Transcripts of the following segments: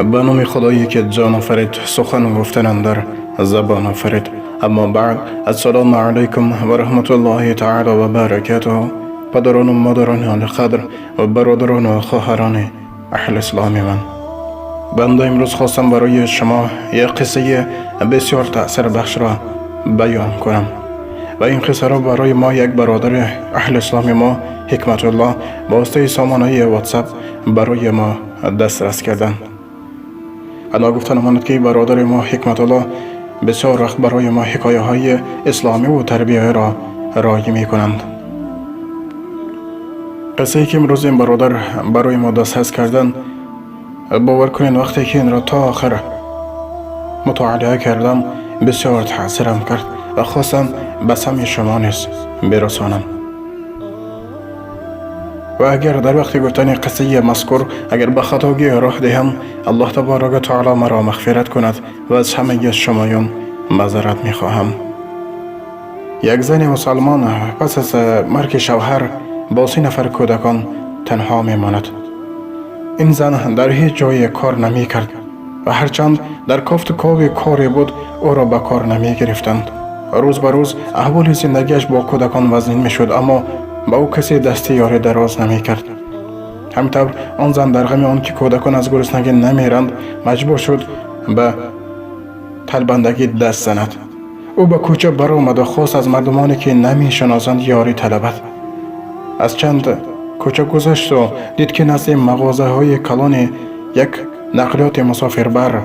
Ба номи Худое ки ҷон офарид, сухан гуфтан андар забон офарид. Аммо баъд, ассалому алайкум ва раҳматуллоҳи таъоло ва баракатуҳ. Падарону модарони олиқадр ва бародарону хоҳарони аҳли исломи ман, банда имрӯз хостам барои шумо як қиссаи бисёр таъсирбахшро баён кунам ва ин қиссаро барои мо як бародари аҳли исломи мо, Ҳикматуллоҳ, ба воситаи сомонаи Ватсап барои мо дастрас карданд. Ногуфта намонад, ки бародари мо Ҳикматуллоҳ бисёр вақт барои мо ҳикояҳои исломиву тарбиявиро роӣ мекунанд. Қиссае ки имрӯз ин бародар барои мо дастрас кардан, бовар кунед, вақте ки инро то охир мутолиа кардам, бисёр таъсирам кард ва хостам ба самъи шумо низ бирасонам. Ва агар дар вақти гуфтани қиссаи мазкур агар ба хатогӣ роҳ диҳам, Аллоҳ таборака таоло маро мағфират кунад ва аз ҳамаи шумоён маъзарат мехоҳам. Як зани мусалмон пас аз марги шавҳар бо 3 нафар кӯдакон танҳо мемонад. Ин зан дар ҳеҷ ҷое кор намекард ва ҳарчанд дар кофту кови коре буд, ӯро ба кор намегирифтанд. Рӯз ба рӯз аҳволи зиндагиаш бо кӯдакон вазнин мешуд, аммо ба ӯ касе дасти ёрӣ дароз намекард. Ҳамин тавр он зан дар ғами он ки кӯдакон аз гуруснагӣ намеранд, маҷбур шуд ба талбандагӣ даст занад. Ӯ ба кӯча баромаду хост аз мардумоне ки намешиносанд ёрӣ талабад. Аз чанд кӯча гузашту дид, ки назди мағозаҳои калони як нақлиёти мусофирбар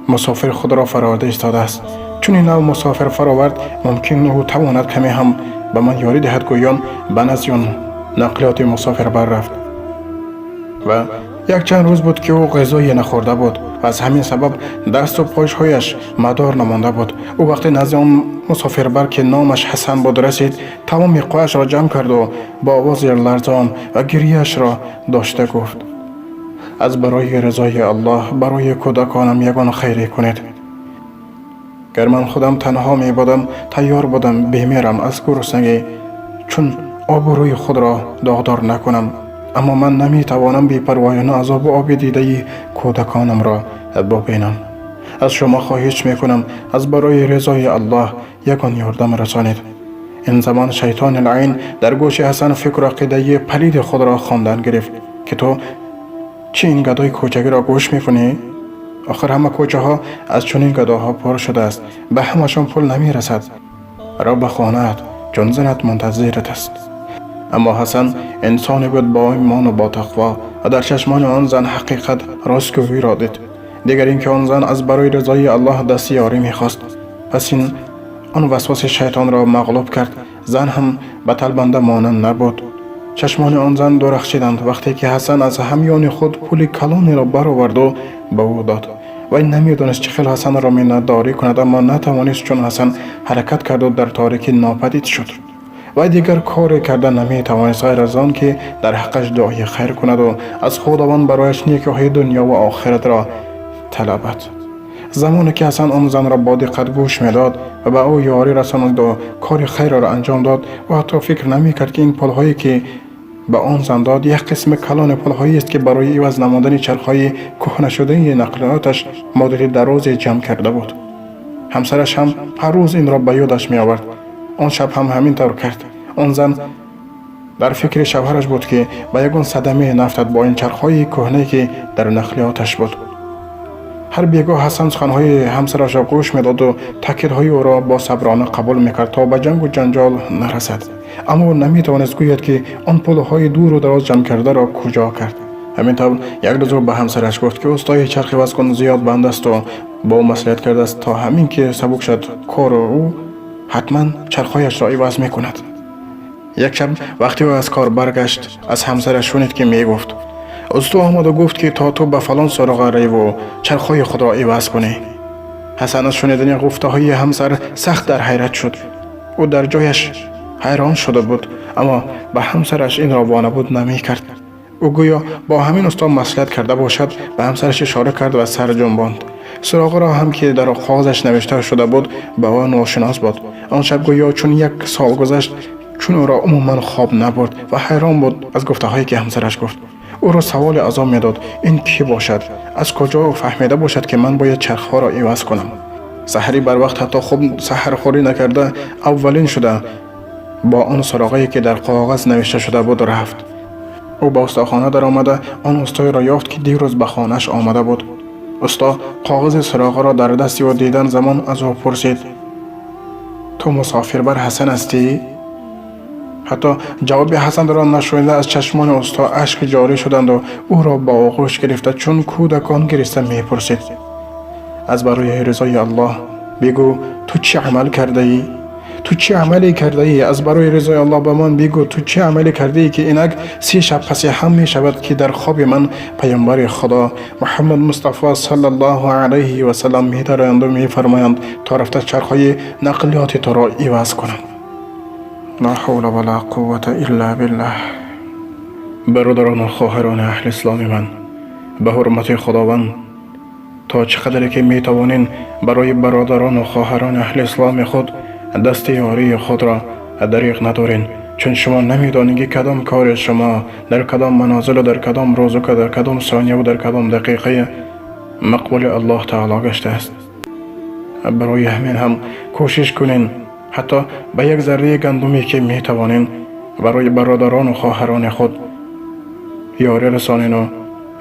мусофир худро фароварда истодааст. Чунин нав мусофир фаровард, мумкин ӯ тавонад каме ҳам ба ман ёрӣ диҳад гӯён, ба назди он нақлиёти мусофирбар рафт. Ва якчанд рӯз буд, ки ӯ ғизое нахӯрда буд ва аз ҳамин сабаб дасту пойҳояш мадор намонда буд. Ӯ вақте назди он мусофирбар, ки номаш Ҳасан буд, расид, тамоми қувваашро ҷамъ карду бо овози ларзон ва гирияшро дошта гуфт: «Аз барои ризои Аллоҳ барои кӯдаконам ягон хайре кунед. Гар ман худам танҳо мебудам, тайёр будам бемирам аз гуруснагӣ, чун обрӯи худро доғдор накунам, аммо ман наметавонам бепарвоёна азобу оби дидаи кӯдаконамро бубинам. Аз шумо хоҳиш мекунам, аз барои ризои Аллоҳ ягон ёрдам расонед». Ин замон шайтони лаъин дар гӯши Ҳасан фикру ақидаи палиди худро хондан гирифт, ки ту чӣ ин гадои кӯчагиро гӯш мекунӣ? Охир ҳама кӯчаҳо аз чунин гадоҳо пур шудааст, ба ҳамашон пул намерасад. Ро ба хонаат, чун занат мунтазират аст. Аммо Ҳасан инсоне буд бо имону бо тақво ва дар чашмони он зан ҳақиқат, ростгӯиро дид. Дигар ин ки он зан аз барои ризои Аллоҳ дасти ёрӣ мехост. Пас ин он васваси шайтонро мағлуб кард. Зан ҳам ба талбанда монанд набуд. Чашмони он зан дурахшиданд, вақте ки Ҳасан аз ҳамёни худ пули калонеро бароварду ба ӯ дод. Вай намедонист, чӣ хел ҳасанро миннатдорӣ кунад, аммо натавонист, чун Ҳасан ҳаракат карду дар торикӣ нопадид шуд. Вай дигар коре карда наметавонист, ғайр аз он ки дар ҳаққаш дуои хайр кунаду аз Худованд барояш некиҳои дунё ва охиратро талабад. Замоне ки Ҳасан он занро бо диққат гӯш медод ва ба ӯ ёрӣ расониду кори хайрро анҷом дод, ӯ ҳатто фикр намекард, ки ин пулҳое ки ба он зан дод, як қисми калони пулҳоест, ки барои иваз намудани чархҳои кӯҳнашудаи нақлиёташ муддати дарозе ҷамъ карда буд. Ҳамсараш ҳам ҳар рӯз инро ба ёдаш меовард. Он шаб ҳам ҳамин тавр кард. Он зан дар фикри шавҳараш буд, ки ба ягон садамае нафтад бо ин чархҳои кӯҳнае, ки дар нақлиёташ буд. Ҳар бегоҳ Ҳасан суханҳои ҳамсарашро гӯш медоду таъкидҳои ӯро босаброна қабул мекард, то ба ҷангу ҷанҷол нарасад, аммо ӯ наметавонист гӯяд, ки он пулҳои дуру дароз ҷамъ кардаро куҷо кард. Ҳамин тавр як рӯз ӯ ба ҳамсараш гуфт, ки устои чархивазкун зиёд банд асту бо ӯ маслиҳат кардааст, то ҳамин ки сабук шуд кору, ӯ ҳатман чархҳояшро иваз мекунад. Як шаб, вақте ӯ аз кор баргашт, аз ҳамсараш шунид, ки мегуфт: «Усто омаду гуфт, ки то ту ба фалон суроға раву чархҳои худро иваз кунӣ». Ҳасан аз шунидани гуфтаҳои ҳамсар сахт дар ҳайрат шуд. Ӯ дар ҷояш ҳайрон шуда буд, аммо ба ҳамсараш инро вонабуд намекард. Ӯ гӯё бо ҳамин усто маслиҳат карда бошад, ба ҳамсараш ишора кард ва сар ҷунбонд. Суроғаро ҳам, ки дар қоғазаш навишта шуда буд, ба ӯ ношинос буд. Он шаб гӯё чун як сол гузашт, чун ӯро умуман хоб набурд ва ҳайрон буд аз гуфтаҳое, ки ҳамсараш гуфт. Ӯ ӯро саволи азоб медод: ин кӣ бошад, аз куҷо фаҳмида бошад, ки ман бояд чархҳоро иваз кунам? Саҳарӣ барвақт, ҳатто хуб саҳархӯрӣ накарда, аввалин шуда бо он суроғае, ки дар коғаз навишта шуда буд, рафт. Ӯ ба устохона даромада, он устоеро ёфт, ки дирӯз ба хонааш омада буд. Усто коғази суроғаро дар дасти ӯ дидан замон аз ӯ пурсид: «Ту мусофирбар Ҳасан ҳастӣ?» Ҳатто ҷавоби Ҳасанро нашунида, аз чашмони усто ашк ҷорӣ шуданду ӯро ба оғӯш гирифта, чун кӯдакон гириста мепурсид: «Аз барои ризои Аллоҳ бигӯ, ту чӣ амал кардаӣ? Ту чӣ амале кардаӣ? Аз барои ризои Аллоҳ ба ман бигӯ, ту чӣ амале кардаӣ, ки инак 30 шаб паси ҳам мешавад, ки дар хоби ман Паёмбари Худо Муҳаммад Мустафо саллаллоҳу алайҳи васаллам медароянду мефармоянд, то рафта чархҳои нақлиёти туро иваз кунам?» Ла ҳавла вала қуввата илла биллаҳ. Бародарону хоҳарони аҳли исломи ман, ба ҳурмати Худованд, то чӣ қадре ки метавонен, барои бародарону хоҳарони аҳли исломи худ дасти ёрии худро дариғ надорен, чун шумо намедонед, ки кадом кори шумо дар кадом манозилу дар кадом рӯзу дар кадом сонияву дар кадом дақиқаи мақбули Аллоҳ таоло гаштааст. Барои ҳамин ҳам кӯшиш кунен, ҳатто ба як зарраи гандуме ки метавонен, барои бародарону хоҳарони худ ёрӣ расонену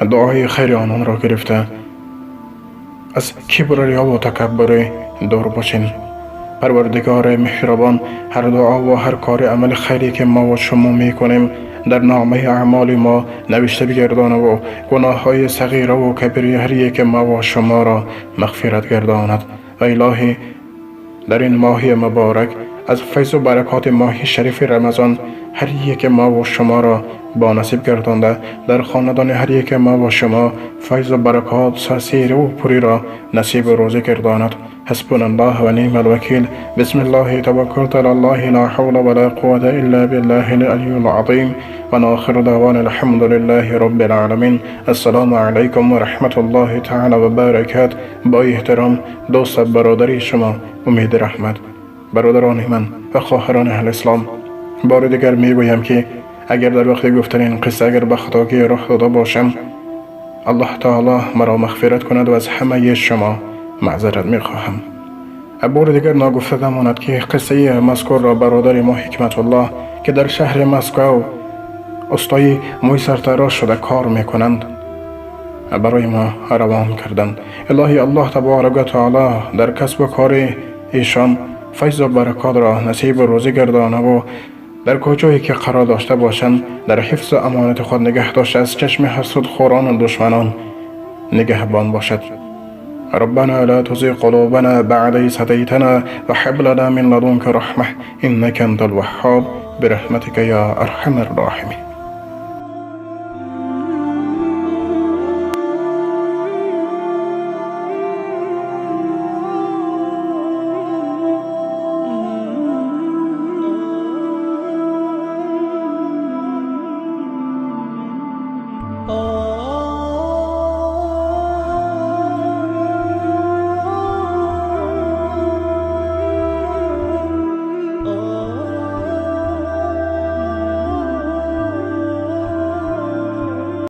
дуои хайри ононро гирифта, аз кибру риёву такаббурӣ дур бошен. Парвардигори меҳрубон ҳар дуо ва ҳар кори амали хайре, ки мо ва шумо мекунем, дар номаи аъмоли мо навишта бигардонаву гуноҳҳои сағираву кабири ҳар яке мо ва шуморо мағфират гардонад. Ва илоҳӣ, дар ин моҳи муборак аз файзу баракоти моҳи шарифи Рамазон ҳар яке мо ва шуморо бо насиб гардонда, дар хонадони ҳар яке мо ва шумо файзу баракот, сарсериву пуриро насибу рӯзӣ гардонад. حسبنا الله ونعم الوكيل. بسم الله توكلت على الله، لا حول ولا قوة إلا بالله العلي العظيم. ونآخر دعوانا الحمد لله رب العالمين. السلام عليكم ورحمة الله تعالى وبركاته. با احترام، دوست برادری شما، امید رحمت. برادران من و خواهران اهل اسلام، بار دیگر میگویم که اگر در وقت گفتن این قصه اگر به خطاگی راه داده باشم، الله تعالی مرا مغفرت کند و از همه شما معذرت میخواهم. بار دیگر ناگفته نماند که قصه مذکور را برادر ما حکمت الله، که در شهر مسکو استای موی سرتراش شده کار میکنند، برای ما روان کردند. الهی الله تبارک و تعالی در کسب و کار ایشان فیض و برکات را نصیب و روزی گردانه و در کجایی که قرار داشته باشند، در حفظ و امانت خود نگه داشته، از چشم حسود خوران و دشمنان نگهبان باشد. ربنا لا تزغ قلوبنا بعد إذ هديتنا وهب لنا من لدنك رحمة إنك أنت الوهاب، برحمتك يا أرحم الراحمين.